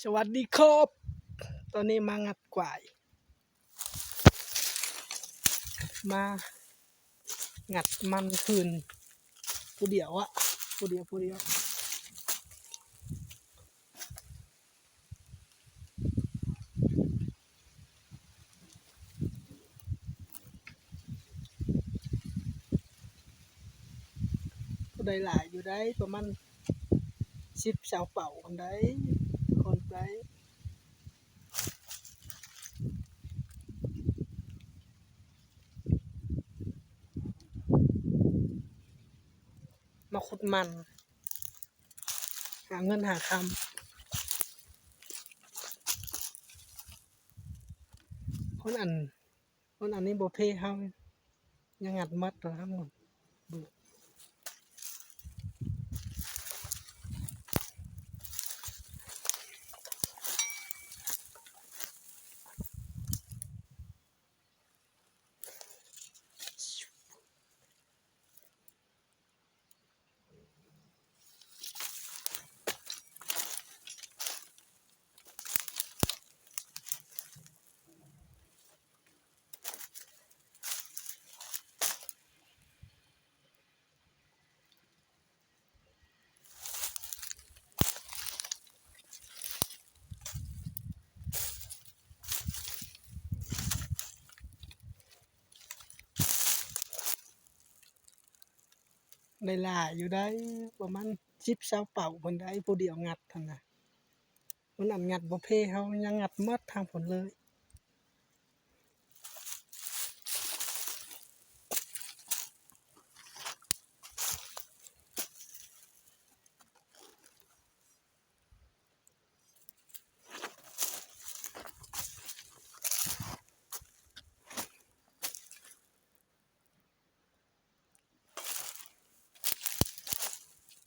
ສະຫວັດດີຄັບ ຕອນນີ້ມາງັດກວາຍ ມາງັດມັນຄືນ ຜູ້ດຽວອະ ຜູ້ດຽວ ຜູ້ດຽວ. ກໍໄດ້ຫຼາຍຢູ່ໄດ໋ ປະມານສິບ ຊາວເປົາພຸ້ນໄດ໋ ຄົນໄປ ມາຂຸດມັນ ຫາເງິນຫາຄຳ. ຄົນອັນ ຄົນອັນນີ້ບໍ່ເພເຮົາ ຍັງງັດໝົດໂຕທຳໝົດ ເບິ່ງ. ໄດ້ຫຼາຍຢູ່ໄດ໋ ປະມານສິບ ຊາວເປົາພຸ້ນໄດ໋ ຜູ້ດຽວງັດຫັ້ນນະ. ມັນອັນງັດບໍ່ເພເຮົາ ຍັງງັດໝົດທາງພຸ້ນເລີຍ.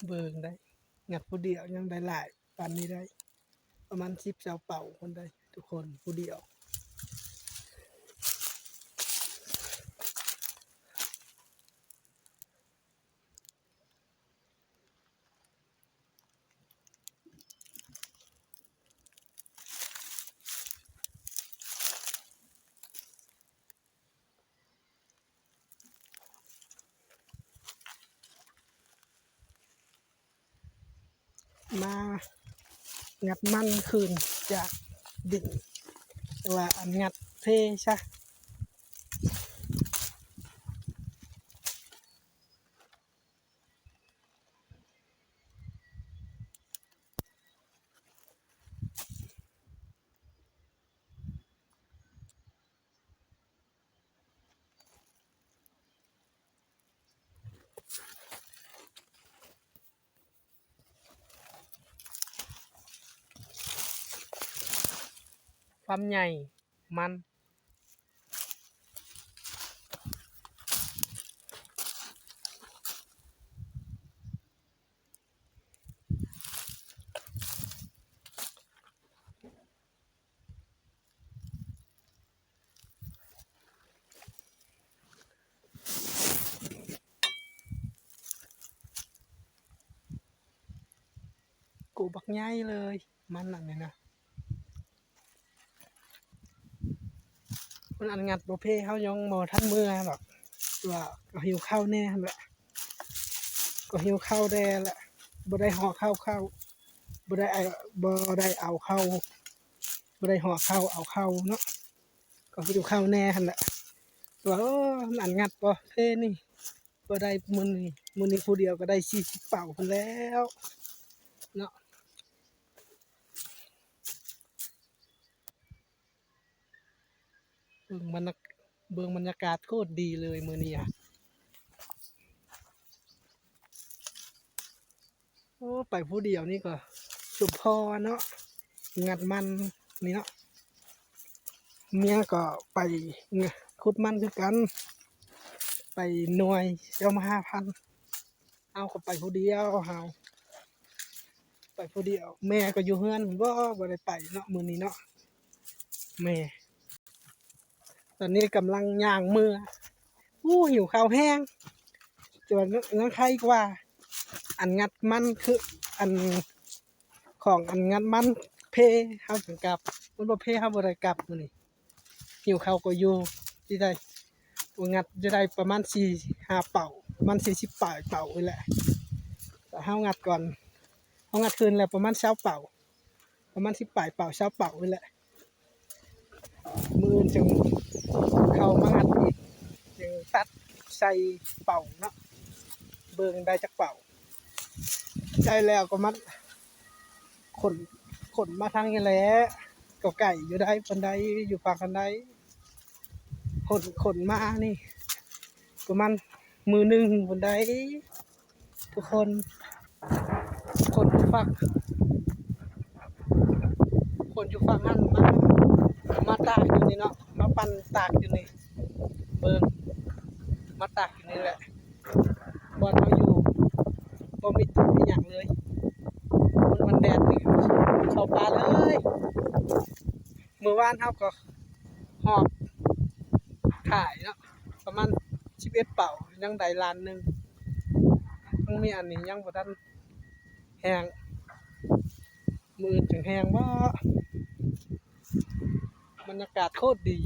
ເບິ່ງໄດ໋ ງັດຜູ້ດຽວຍັງໄດ້ຫຼາຍປານນີ້ໄດ໋ ປະມານສິບ ຊາວເປົາພຸ້ນໄດ໋ ທຸກຄົນ ຜູ້ດຽວ. ມາງັດມັນຄືນຈາກດິນ ແຕ່ວ່າອັນງັດເພຊະ. ຄວາມໃຫຍ່ມັນ ໂກບັກໃຫຍ່ເລີຍ ມັນອັນນີ້ນະ. ມັນອັນງັດບໍ່ເພ ເຮົາຍັງບໍ່ທັນເມືອດອກ ວ່າກໍຫິວເຂົ້າແດ່ຫັ້ນແຫຼະ ກໍຫິວເຂົ້າແດ່ແຫຼະ ບໍ່ໄດ້ຫໍ່ເຂົ້າ ເຂົ້າ ບໍ່ໄດ້ ບໍ່ໄດ້ເອົາເຂົ້າ ບໍ່ໄດ້ຫໍ່ເຂົ້າເອົາເຂົ້າເນາະ ກໍຫິວເຂົ້າແດ່ຫັ້ນແຫຼະ ວ່າ ເອີ ມັນອັນງັດບໍ່ເພນີ້ ບໍ່ໄດ້ມື້ນີ້ ມື້ນີ້ຜູ້ດຽວກໍໄດ້ສີ່ສິບເປົາພຸ້ນແລ້ວເນາະ. ເບິ່ງບັນຍາ ເບິ່ງບັນຍາກາດໂຄດດີເລີຍມື້ນີ້ອະ. ໂອ້ ໄປຜູ້ດຽວນີ້ກໍສົມພໍເນາະ ງັດມັນນີ້ເນາະ ເມຍກໍໄປຂຸດມັນຄືກັນ ໄປໜ່ວຍເຈົ້າມາຫ້າພັນ ເຮົາກໍໄປຜູ້ດຽວ ເຮົາໄປຜູ້ດຽວ ແມ່ກໍຢູ່ເຮືອນບໍ່ ບໍ່ໄດ້ໄປເນາະມື້ນີ້ເນາະ ແມ່ ຕອນນີ້ກຳລັງຍ່າງເມືອ ໂອ້ ຫິວເຂົ້າແຮງ ແຕ່ວ່າຍັງໄຄກວ່າ ອັນງັດມັນຄື ອັນ ຂອງອັນງັດມັນ ເພ ເຮົາຈຶ່ງກັບ ມັນບໍ່ເພ ເຮົາບໍ່ໄດ້ກັບມື້ນີ້. ຫິ້ວເຂົ້າກໍຢູ່ທີ່ໃດ ໂອ້ ງັດຢູ່ໄດ້ປະມານສີ່ຫ້າເປົາ ປະມານສີ່ສິບປາຍເປົານີ້ແຫຼະ. ແຕ່ເຮົາງັດກ່ອນ ເຮົາງັດຄືນແລ້ວປະມານຊາວເປົາ ປະມານສິບປາຍເປົາ ຊາວເປົານີ້ແຫຼະ. ມື້ອື່ນຈຶ່ງເຂົ້າມາງັດອີກ ຈຶ່ງຕັດໃສ່ເປົາເນາະ ເບິ່ງໄດ້ຈັກເປົາ. ໃສ່ແລ້ວກໍມາຂົນ ຂົນມາທາງນີ້ແຫຼະ ກໍໄກຢູ່ໃດ໋ ປານໃດ ຢູ່ຝັ່ງອັນໃດ. ຂົນ ຂົນມານີ້ປະມານມື້ໜຶ່ງພຸ້ນໃດ໋ທຸກຄົນ. ຂົນຢູ່ຝັ່ງ ຂົນຢູ່ຝັ່ງຫັ້ນມາ ມາຕາກຢູ່ນີ້ເນາະ ມາປັ່ນຕາກຢູ່ນີ້ ເບິ່ງ ມາຕາກຢູ່ນີ້ແຫຼະ. ບ່ອນເຮົາຢູ່ບໍ່ມີຕຸ່ມມີຫຍັງເລີຍ ມັນແດດນີ້ເຂົ້າປ່າເລີຍ. ມື້ວານເຮົາກໍຫອບຂາຍເນາະ ປະມານສິບເອັດເປົາ ຍັງໄດ້ລ້ານໜຶ່ງ. ຍັງມີອັນນີ້ ຍັງບໍ່ທັນແຫ້ງ ມື້ອື່ນຈຶ່ງແຫ້ງບໍ. ບັນຍາກາດໂຄດດີ